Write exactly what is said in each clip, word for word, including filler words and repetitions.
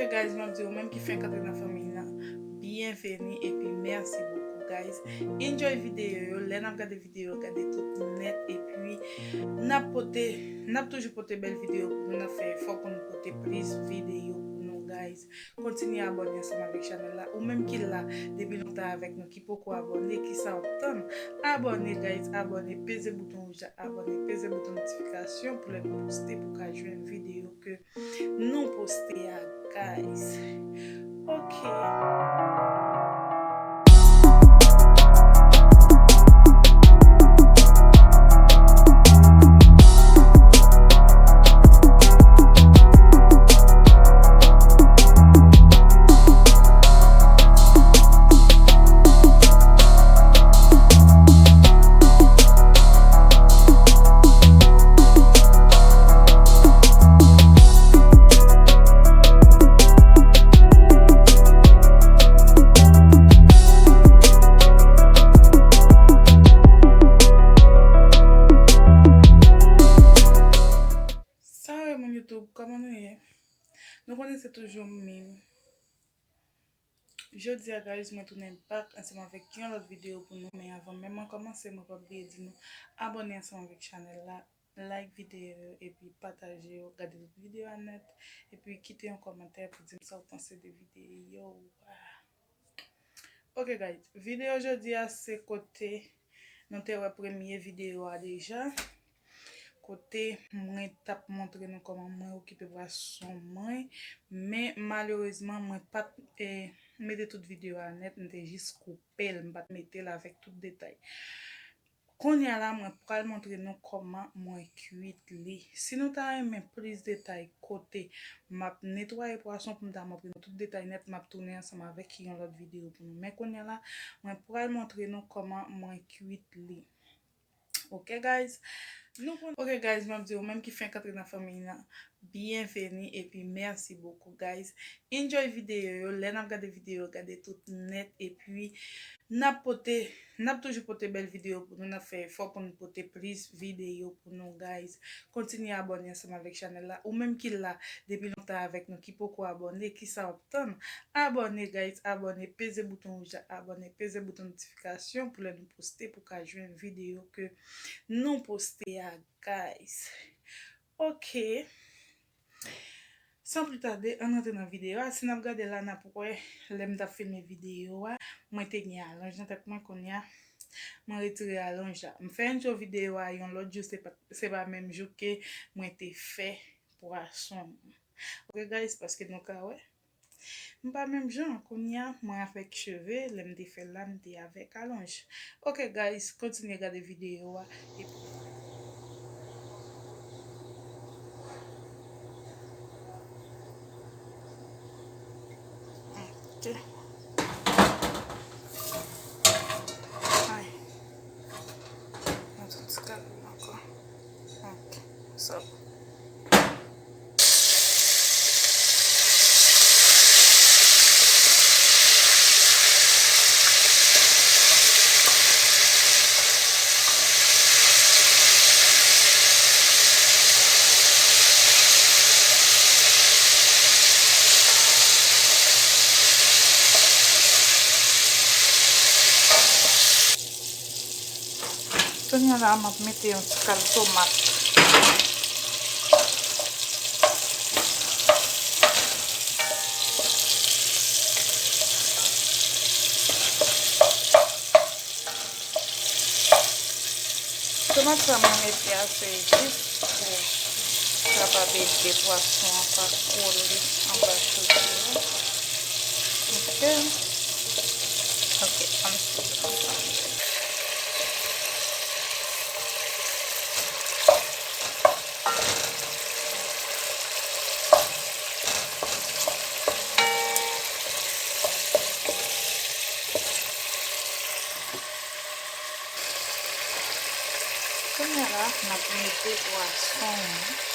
Guys, m ap di ou menm ki fenk antre nan fanmi nan, byenveni epi mèsi bokou, guys. Enjoy videyo yo, lè n ap gade videyo, gade tout nèt, epi n ap pote, n ap toujou pote bèl videyo pou nou, n ap fè efò pou nou pote plis videyo pou nou, guys. Kontinye abòne ansanm avèk chanèl la. Ou menm ki la depi lontan avèk nou, ki poko abòne, kisa w ap tann? Abòne, guys, abòne, peze bouton wouj la, abòne, peze bouton notifikasyon pou lè nou poste, pou ka jwenn videyo ke nou poste a, guys. Ok. Sa yo, moun YouTube, kòman nou ye? Nou konnen se toujou menm. Jodi a, guys, mwen tounen back ansanm avèk yon lòt videyo pou nou. Men avan menm mwen kòmanse, mwen pa bliye di nou abòne ansanm avèk chanèl la, like videyo yo, epi pataje yo, gade tout videyo a nèt, epi kite yon kòmantè pou di m sa w panse de videyo a. Ok, guys, videyo jodi a se kote nou te wè premye videyo a deja. Kote mwen t ap montre nou kòman mwen okipe pwason mwen. Men malerezman, mwen pa t, eh, mete tout videyo a nèt, m te jis koupe l, m pa t mete l avèk tout detay. Kounye a la, mwen pral montre nou kòman mwen kwit li. Si nou ta renmen plis detay kote m ap netwaye pwason pou m ta montre nou tout detay nèt, m ap tounen ansanm avèk yon lòt videyo pou nou. Men kounye a la, mwen pral montre nou kòman mwen kwit li. Ok, guys? Nou konn, ok, guys, m ap di ou menm ki fenk antre nan fanmi nan, byenveni epi mèsi bokou, guys. Enjoy videyo yo, lè n ap gade videyo, gade tout nèt, epi n ap pote, n ap toujou pote bèl videyo pou nou, n ap fè efò pou nou pote plis videyo pou nou, guys. Kontinye abòne ansanm avèk chanèl la. Ou menm ki la depi lontan avèk nou, ki poko abòne, kisa w ap tann? Abòne, guys, abòne, peze bouton wouj la, abòne, peze bouton notifikasyon pou lè nou poste, pou ka jwenn videyo ke nou poste a, guys. Ok. San pli tade, ann rantre nan videyo a. Si n ap gade la, n ap wè lè m t ap filme videyo a, mwen te gen alonj nan tèt mwen, kounye a, mwen retire alonj la. M fè entwo videyo a yon lòt jou, se pa, se pa menm jou ke mwen te fè pwason. Ok, guys, paske nou ka wè. M pa menm jan, kounye a, mwen avèk cheve, lè m te fè l la, m te avèk alonj. Ok, guys, kontinye gade videyo a. Epi Ok. Ay. Yon ti kalòt ankò. Ok. So. Kounye a la, m ap mete yon ti kal tomat. Tomat sa mwen mete a se jis pou kapab ede pwason an pa kole anba chodyè a. Ok. Ok, ann swiv ansanm. Kounye a la, n ap mete pwason an.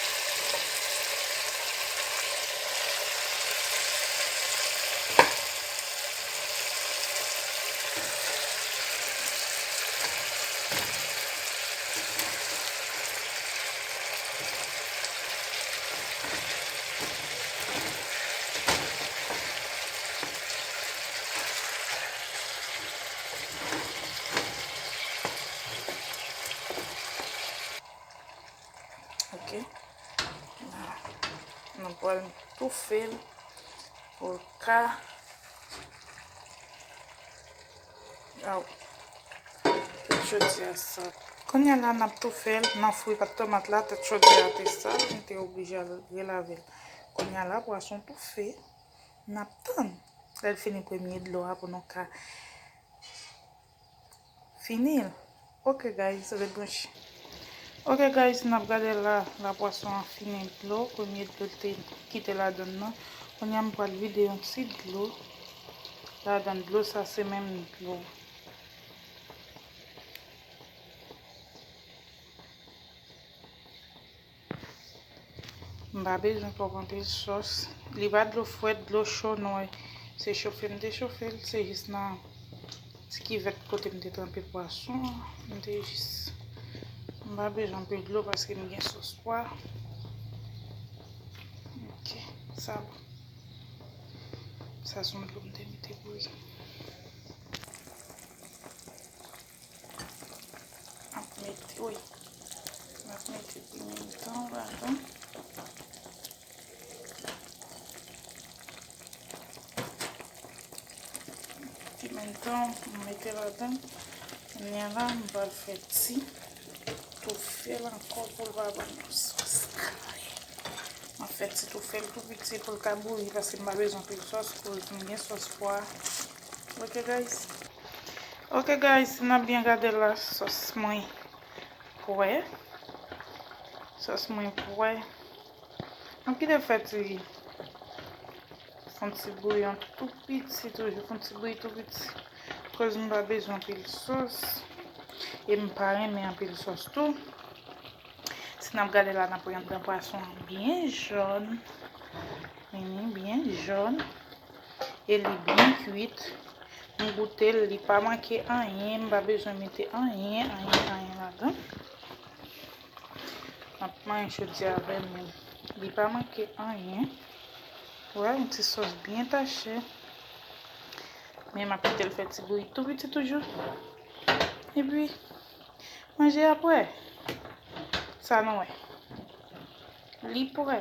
Toufe l pou l ka, aw, tout jodi a sa. Kounye a la, n ap toufe l nan fri pat tomat la, tèt chòdyè a te sal, m te oblije al relave l. Kounye a la, pwason toufe, n ap tann lè l fini premye dlo a pou nou ka fini l. Ok guys, ret branche. Ok guys, n ap gade la, la pwason an fini dlo, premye dlo l te kite ladann nan. Kounye a m pral vide yon ti dlo ladann, dlo sa se menm dlo. M pa bezwen twòp anpil sòs. Li pa dlo frèt, dlo cho, non. Se chofe m te chofe l, se jis nan ti kivèt kote m te tranpe pwason an. M te jis, m pa bezwen anpil dlo paske m gen sòs pwa. Ok, sa bon. Sa se yon dlo m te mete bouyi. M ap mete, wi. M ap mete pimenton ladan. Pimenton, m mete ladan. Kounye a la, m pral fè ti toufe l ankò pou l pa ban nou sòs kare. M ap fè ti toufe l tou piti pou l ka bouyi, paske m pa bezwen anpil sòs, koz m gen sòs pwa. Ok, guys. Ok, guys, si n ap byen gade la, sòs mwen prè. Sòs mwen prè. M ap kite l fè ti, fè yon ti bouyon tou piti toujou, fè yon ti bouyi tou piti. Koz m pa bezwen anpil sòs. E m pa renmen anpil sòs tou. Si n ap gade la, n ap wè anndan pwason an byen jòn. Wi, byen jòn. E li byen kuit. M goute l, li pa manke anyen, m pa bezwen mete anyen, anyen, anyen ladan. M ap manje jodi a avè l, men li pa manke anyen. Wè, yon ti sòs byen tache. Men m ap kite l fè ti bouyi tou piti toujou. Epi, manje a prè. Sa nou wè. Li prè.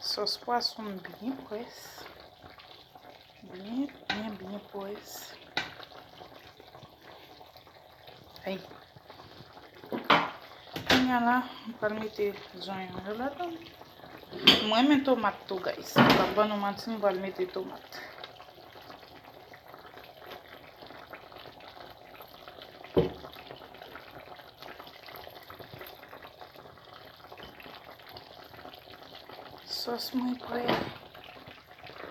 Sòs pwason m byen prè. Byen, byen, byen prè. Ay. Kounye a la, m pral mete zonyon yo ladan. M renmen tomat tou, guys. M p ap ban nou manti, m pral mete tomat. Sòs mwen prè.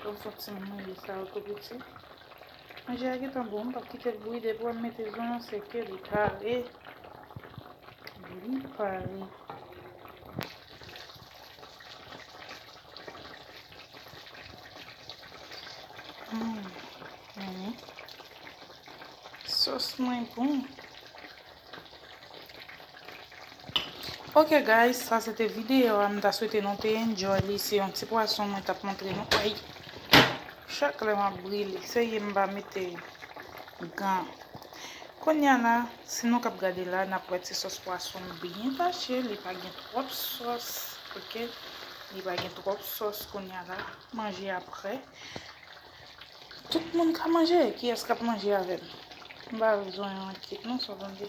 Donk, fòk ti manje sa yo tou piti. Manje a gentan bon, m p ap kite l bouyi, depi w mete zonyon, se ke li pare. Li pare. Mm, mm. Sòs mwen bon. Ok guys, sa se te videyo a, m ta swete nou te enjoy li, se yon ti pwason mwen t ap montre nou. Ay, chak lè m ap brile, serye m pa mete gan. Kounye a la, si nou k ap gade la, n ap wè ti sòs pwason byen tache, li pa gen twòp sòs, ok? Li pa gen twòp sòs kounye a la, manje a prè. Tout moun ka manje. Kiyès k ap manje avè m? M pa bezwen yon kit non, sa w konn di.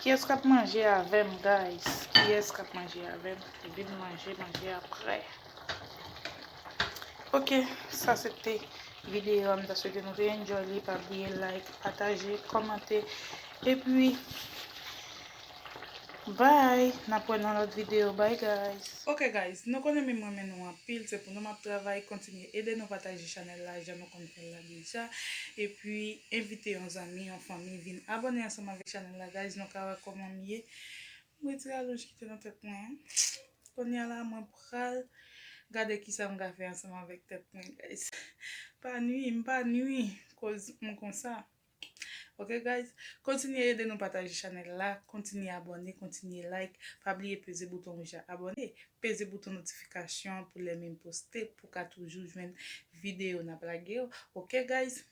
Kiyès k ap manje avè m, guys? Kiyès k ap manje avè m? Vin manje, manje a prè. Ok, sa se te videyo a. M ta swete nou te enjoy li. Pa bliye like, pataje, kòmante. Epi, bye. N ap wè nan lòt videyo. Bye, guys. Ok, guys, nou konnen men m renmen nou anpil. Se pou nou m ap travay. Kontinye ede nou pataje chanèl la, jan nou konn fè l la deja. Epi, envite yon zanmi, yon fanmi, vin abòne ansanm avèk chanèl la, guys. Nou ka wè kòman m ye. M retire alonj ki te nan tèt mwen an. Kounye a la, mwen pral gade kisa m ka fè ansanm avèk tèt mwen, guys. Pa nwi, m pa nwi, koz m konsa. Ok, guys? Kontinye ede nou pataje chanèl la, kontinye abòne, kontinye like. Pa bliye peze bouton wouj la abòne, peze bouton notifikasyon an pou lè men m poste, pou w ka toujou jwenn videyo n ap lage yo. Ok, guys?